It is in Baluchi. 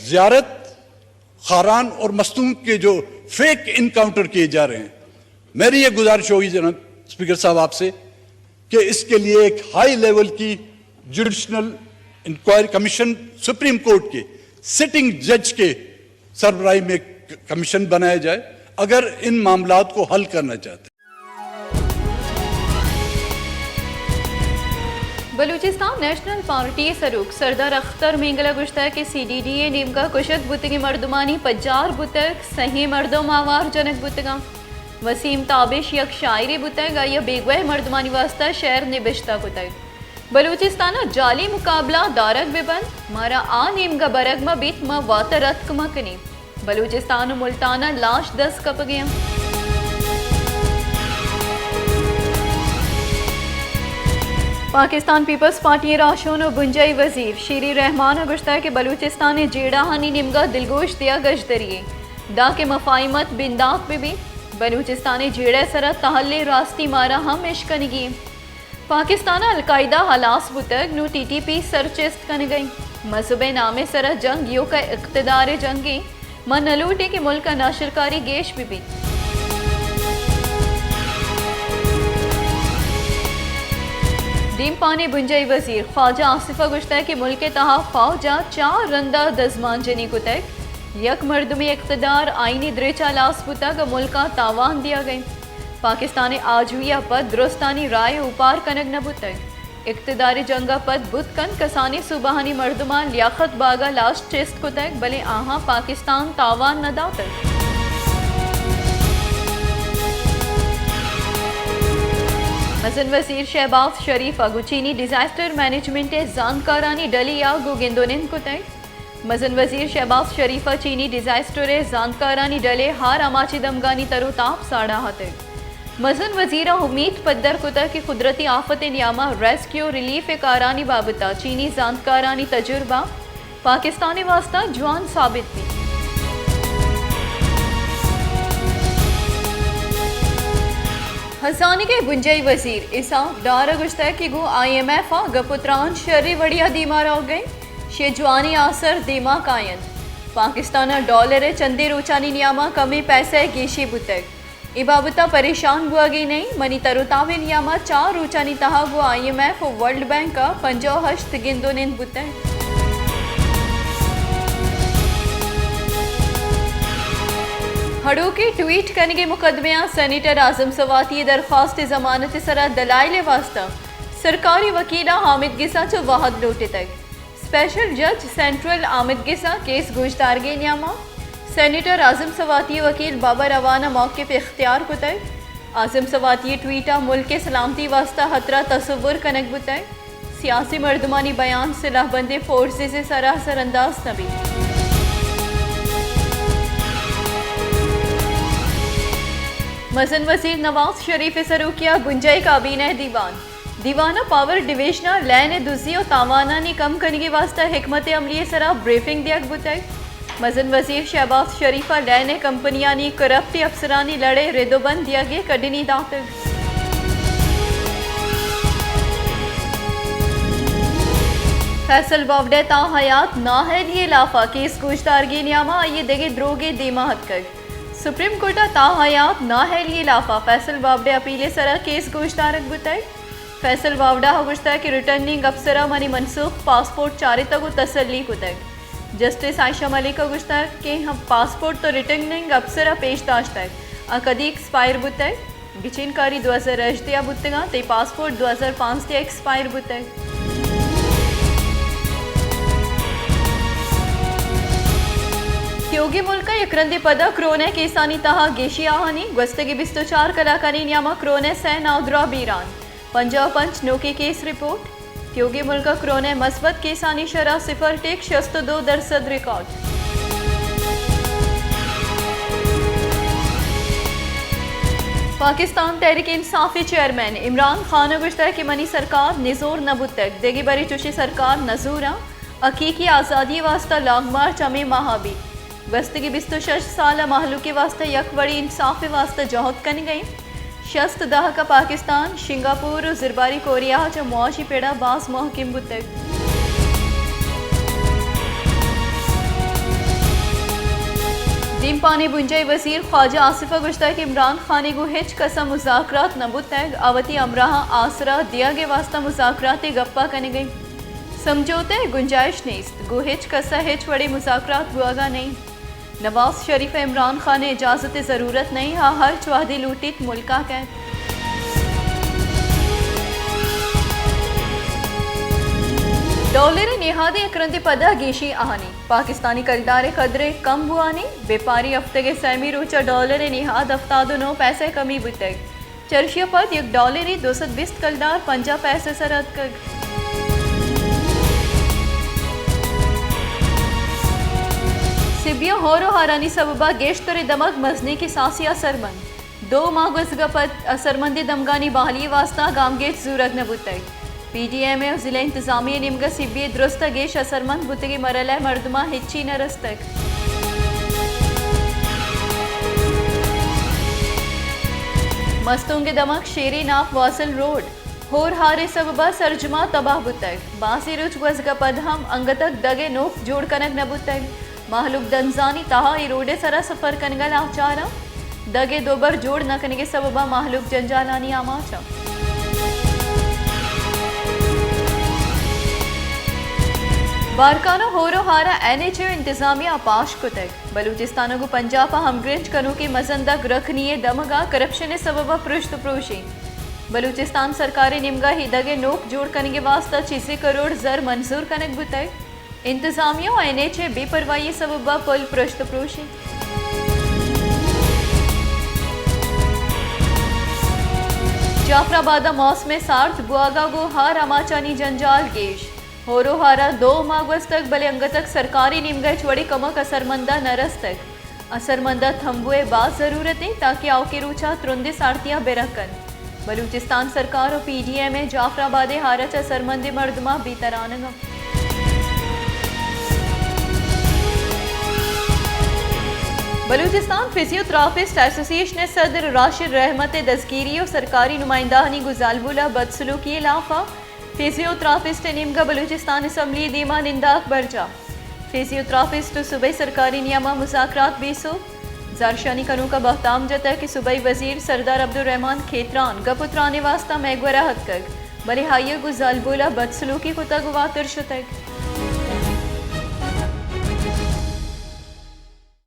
زیارت، خاران اور مستونگ کے جو فیک انکاؤنٹر کیے جا رہے ہیں، میری یہ گزارش ہوگی جناب اسپیکر صاحب آپ سے کہ اس کے لیے ایک ہائی لیول کی judicial inquiry commission, supreme court کے سٹنگ جج کے سربراہی میں ایک کمیشن بنایا جائے، اگر ان معاملات کو حل کرنا چاہتے ہیں۔ بلوچستان نیشنل پارٹی ءِ سروک سردار اختر مینگل ءَ گوشتگ کہ سی ڈی ڈی ءِ نیمگ ءَ کشگ بوتگیں مردمانی پجار بوتگ، سہیں مردم آوار جنگ بوتگاں۔ وسیم تابش یک شاعرے بوتگ، آئی ءَ بیگواہ مردمانی واستہ شعر نبشتہ کتگ۔ بلوچستان ءَ جعلی مقابلہ دارگ بہ بنت، مارا آ نیمگ ءَ برگ مہ بیت، ما واتر اتک مہ کنیں۔ بلوچستان ءُ ملتان ءَ لاش دست کپگ ءَ انت۔ پاکستان پیپلز پارٹی ءِ راہشون ءُ بنجاہی وزیر شیری رحمان ءَ گوشتگ کہ بلوچستان ءِ جیڑہانی نیمگ ءَ دلگوش دیگ اژدری یے، داں کہ مفاہمت بندات بہ بیت۔ بلوچستان ءِ جیڑہ ءِ سرا تہلیں راستی مارا ہم اشکنگی انت۔ پاکستان ءَ القاعدہ ہلاس بوتگ، نوں ٹی ٹی پی سر چست کنگ ءَ انت۔ مذہب ءِ نام ءِ سرا جنگ ایوک ءَ اقتدار ءِ جنگ انت۔ ما نہ لوٹیں کہ ملک ءَ ناشرکاری گیش بہ بیت۔ دیمپان ءِ بنجاہی وزیر خواجہ آصف ءَ گوشتگ کہ ملک ءِ تہا فوج ءَ چار رند ءَ دزمانجنی کتگ، یک مردمے اقتدار آئینی دریچ ءَ ہلاس بوتگ ءُ ملک ءَ تاوان دیگ ءَ انت۔ پاکستان ءِ آجوئی ءَ پد درستانی رائے اوپار کنگ نہ بوتگ۔ اقتدار ءِ جنگ ءَ پد بوت کنت کسانیں صوبہانی مردماں لیاقت باگ ءَ لاش چست کتگ، بلے آہاں پاکستان تاوان نہ داتگ۔ مزن وزیر شہباز شریف ءَ گوں چینی ڈیزاسٹر مینجمنٹ ءِ زانتکارانی ڈلے ءَ گوں گند ءُ نند کتگ۔ مزن وزیر شہباز شریف ءَ چینی ڈیزاسٹر ءِ زانتکارانی ڈل ءِ ہار آماچی دمگانی تر ءُ تاب ساڑاہتگ۔ مزن وزیر ءَ امیت پدر کتگ کہ قدرتی آفت ءِ نیام ءَ ریسکیو ریلیف ءِ کارانی بابت ءَ چینی زانتکارانی تجربہ پاکستان ءِ واستہ جوان ثابت بیت۔ ہزانگ ءِ بنجاہی وزیر اسحاق ڈار ءَ گوشتگ کہ گوں آئی ایم ایف ءَ گپ ءُ تران شریں وڑے ءَ دیما روگ ءَ انت، شے جوانیں آسر دیما کاینت۔ پاکستان ءَ ڈالر ءِ چندے روچانی نیام ءَ کمیں پیسہ ءِ گیشی بوتگ۔ اے بابت ءَ پریشان بوہگی نہ ایں۔ منی تر ءُ تاب ءِ نیام ءَ چار روچانی تہا گوں آئی ایم ایف ءُ ورلڈ بینک ءَ پنجاہ ءُ ہشت گند ءُ نند بوتگ۔ ہڑوکیں ٹویٹ کنگ ءِ مقدمہ ءَ سینیٹر اعظم سواتی ءِ درخواست ءِ ضمانت ءِ سرا دلائل ءِ واستہ سرکاری وکیل ءَ آمدگس ءَ چہ وہد لوٹتگ۔ اسپیشل جج سینٹرل آمدگس ءَ کیس گوشدارگی ءِ نیام ءَ سینیٹر اعظم سواتی ءِ وکیل بابر اعوان ءَ موقف اختیار کتگ۔ اعظم سواتی ءِ ٹویٹ ءَ ملک ءِ سلامتی ءِ واستہ ہترہ تصور کنگ بوتگ۔ سیاسی مردمانی بیان سلاہ بندیں فورسز ءِ سرا اثر انداز نہ بیت۔ مزن وزیر نواز شریف ءِ سروکی ءَ بنجاہی کابینہ ءِ دیوان۔ دیوان ءَ پاور ڈویژن ءَ لین ءِ دزی ءُ تاوانانی کم کنگ ءِ واستہ حکمت عملی ءِ سرا بریفنگ دیگ بوتگ۔ مزن وزیر شہباز شریف ءَ لین ءِ کمپنیانی کرپٹ افسرانی لڑ ءِ رد ءُ بند دیگ ءِ کڈنی داتگ۔ فیصل واوڈ ءِ تاحیات نااہلی ءِ لاف ءَ کیس گوشدارگی ءِ نیام ءَ آئی ءِ دگہ دروگے دیما اتکگ۔ سپریم کورٹ ءَ تاحیات نااہلی ءِ لاف ءَ فیصل واوڈ ءِ اپیل ءِ سرا کیس گوشدارگ بوتگ۔ فیصل واوڈا ءَ گوشتگ کہ ریٹرننگ افسر ءَ منی منسوخ پاسپورٹ چارتگ ءُ تسلی کتگ۔ جسٹس عائشہ ملک ءَ گوشتگ کہ ہم پاسپورٹ تو ریٹرننگ افسر ءَ پیش داشتگ، آ کدی ایکسپائر بوتگ؟ گچین کاری دو ہزار ہژدہ ءَ بوتگ اَنت، تئی پاسپورٹ دو ہزار پانزدہ ءَ ایکسپائر بوتگ۔ تیوگیں ملک ءَ یک رندے پدا کرونا ءِ کیسانی تہا گیشی آہانی، گوستگیں بیست ءُ چار کلاکانی نیام ءَ کرونا ءِ سئے نادراہ بیران۔ پنجاہ ءُ پنچ نوکیں کیس رپورٹ۔ تیوگیں ملک ءَ کرونا ءِ مثبت کیسانی شرح صفر ٹیک شست ءُ دو درسد ریکارڈ۔ پاکستان تحریک انصاف ءِ چیئرمین عمران خان ءَ گوشتگ کہ منی سرکار نزور نہ بوتگ، دگہ برے چوشیں سرکار نزور اَنت، حقیقی آزادی ءِ واستہ لانگ مارچ ہمے ماہ ءَ بیت۔ گوستگیں بیست ءُ شش سال ءَ مہلوک ءِ واستہ یک وڑیں انصاف ءِ واستہ جہد کنگ ءَ اِنت۔ شست ءِ دہک ءَ پاکستان، شنگاپور ءُ زرباری کوریا ءَ چہ معاشی پڑ ءَ باز مہکم بوتگ۔ پانے بنجاہی وزیر خواجہ آصف ءَ گوشتگ کہ عمران خان ءَ گوں ہچ کس ءَ مذاکرات نہ بوتگ، آ وتی ہمراہاں آسرا دیگ ءِ واستہ مذاکرات ءِ گپ ءَ کنگ ءَ انت۔ سمجھوتہ ءِ گنجائش نیست، گوں ہچ کس ءَ ہچ وڑیں مذاکرات بوہگ ءَ نہ انت۔ نواز شریف ءَ عمران خان ءِ اجازت ءِ ضرورت نہ انت، آ ہرچ وہدے لوٹیت ملک ءَ کئیت۔ ڈالر ءِ نہاد ءَ یک رندے پدا گیشیں آھانی، پاکستانی کلدار ءِ قدر ءَ کم بوانی، بیپاری ہفتگ ءِ سیمی روچ ءَ ڈالر ءِ نہاد ہفتاد ءُ نو پیسہ کمی بوتگ۔ چرشی ءَ پد یک ڈالرے دو سد بیست کلدار پنجاہ پیسہ سر اتکگ۔ سبی ءَ ہور ءُ ہارانی سبب ءَ گیشتریں دمگ مزنیں کساسے ءَ اثرمند۔ دو ماہ گوزگ ءَ پد اثرمندیں دمگانی بحالی ءِ واستہ گامگیج زورگ نہ بوتگ۔ پی ڈی ایم اے ءُ ضلع انتظامیہ ءِ نیمگ ءَ سبی ءِ درست ءَ گیش اثرمند بوتگیں مرحلہ ءِ مردماں ہچی نہ رستگ۔ مستونگ ءِ دمگ شیریں ناپ واصل روڈ، ہور ہار ءِ سبب ءَ سرجم ءَ تباہ بوتگ۔ بازیں روچ گوزگ ءَ پد ہم انگتک دگ ءِ نوک جوڑ کنگ نہ بوتگ۔ مہلوک دنزانی تہا اے روڈ ءِ سرا سفر کنگ ءَ لاچار انت۔ دگ ءِ دوبر جوڑ نہ کنگ ءِ سبب ءَ مہلوک جنجالانی آماچ انت۔ بارکھان ءُ ہور ءُ ہار ءَ این ایچ اے ءُ انتظامیہ ءَ پاش کتگ۔ بلوچستان ءَ گوں پنجاب ءَ ہمگرنچ کنوکیں مزن دگ رکھنی ءِ دمگ ءَ کرپشن ءِ سبب ءَ پرشت ءُ پروش انت۔ بلوچستان سرکار ءِ نیمگ ءَ اے دگ ءِ نوک جوڑ کنگ ءِ واستہ چیزے کروڑ زر منظور کنگ بوتگ۔ انتظامیہ ءُ این ایچ اے ءِ بے پرواہی ءِ سبب ءَ پل پرشت ءُ پروش انت۔ جعفر آباد ءَ موسم سارت بوہگ ءَ گوں ہار آماچانی جنجال گیش۔ ہور ءُ ہار ءَ دو ماہ گوستگ، بلے انگتک سرکاری نیمگ ءَ ہچ وڑیں کمک اثرمند ءَ نہ رستگ۔ اثرمند ءَ تمبو ءِ باز ضرورت انت تاکہ آؤکیں روچ ءَ ترندیں سارتی ءَ بہ رکّ انت۔ بلوچستان سرکار ءُ پی ڈی ایم اے جعفر آباد ءِ ہار ءَ چہ اثرمندیں مردماں بے ترانگ انت۔ بلوچستان فزیوتراپسٹ ایسوسی ایشن ءِ صدر راشد رحمت ءِ دزگیری ءُ سرکاری نمائندہانی گوں زالبول ءَ بدسلوکی ءِ لاف ءَ فزیوتراپسٹ ءِ نیمگ ءَ بلوچستان اسمبلی ءِ دیما ننداک برجاہ۔ فزیوتراپسٹ ءُ صوبائی سرکاری نیام ءَ مذاکرات بے سوب۔ زہرشانی کنوکاں بہتام جتگ کہ صوبائی وزیر سردار عبدالرحمن کھیتران گپ ءُ تران ءِ واستہ مئے گورا اتکگ، بلے آئی ءَ گوں زالبول ءَ بدسلوکی کتگ ءُ واتر شتگ۔